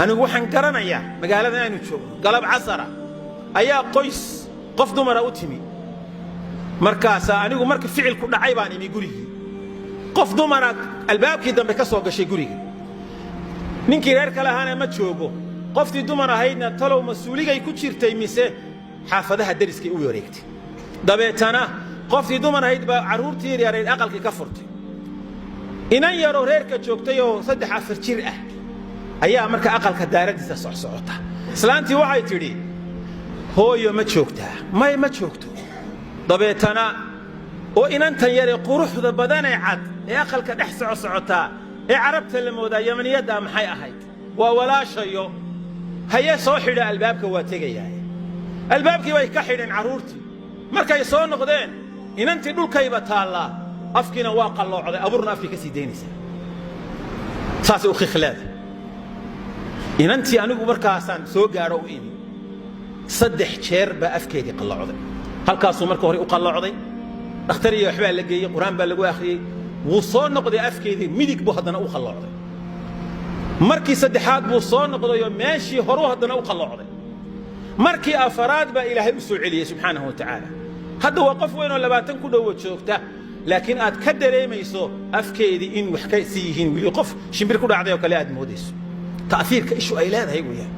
Anigu waxaan garanayaa magaaladan aynu joogno, galab casara ayaa qoys qof dumara u timi. Markaasaa anigu marka ficilku dhacay baan imi gurigii. Qof dumara albaabkii dambe ka soo gashay guriga. Ninkii reer kale ahaana ma joogo. Qoftii dumar ahaydna talow mas-uuligay ku jirtay mise xaafadaha deriskay u wareegtay? Dabeetana qoftii dumar ahayd baa carruurtii yaryarayd aqalkii ka furtay. Inan yaroo reerka joogtay oo 3, 4 jir ah ayaa marka aqalka daaraddiisa socsocota. Islaantii waxay tidhi: "Hooyo ma joogtaa?" "May, ma joogto." Dabeetana oo inantan yaree quruxda badanee cad ee aqalka dhex socosocotaa ee Carabta la moodaa, Yamaniyaddaa, maxay ahayd? "Waa walaashayo." "Haye, soo xidha albaabka, waa tegayaa." Albaabkii bay ka xidheen carruurtii. Markay soo noqdeen, inantii dhulkayba taallaa, afkiina waa qalloocday, abuurna afkii ka sii daynaysaa, saasay u khikleeda inantii. Anigu markaasaan soo gaadho u imi. 3 jeer baa afkeedii qalloocday. Halkaasuu marka hore u qalloocday. Dhakhtar iyo waxbaa la geeyey, Qur-aan baa lagu akhriyey, wuu soo noqday. Afkeedii midig buu haddana u qalloocday. Markii saddexaad buu soo noqdayoo meeshii horuu haddana u qalloocday. Markii afaraad baa Ilaahay u soo celiyey subxaanahu wa tacaala. Hadda waa qof weyn oo 20 ku dhowo joogta, laakiin aad ka dareemayso afkeedii in wax ka sii yihiin wili, qof shimbir ku dhacday oo kale aad moodayso. Ta'hiirka ishu ay leedahay weeyaan.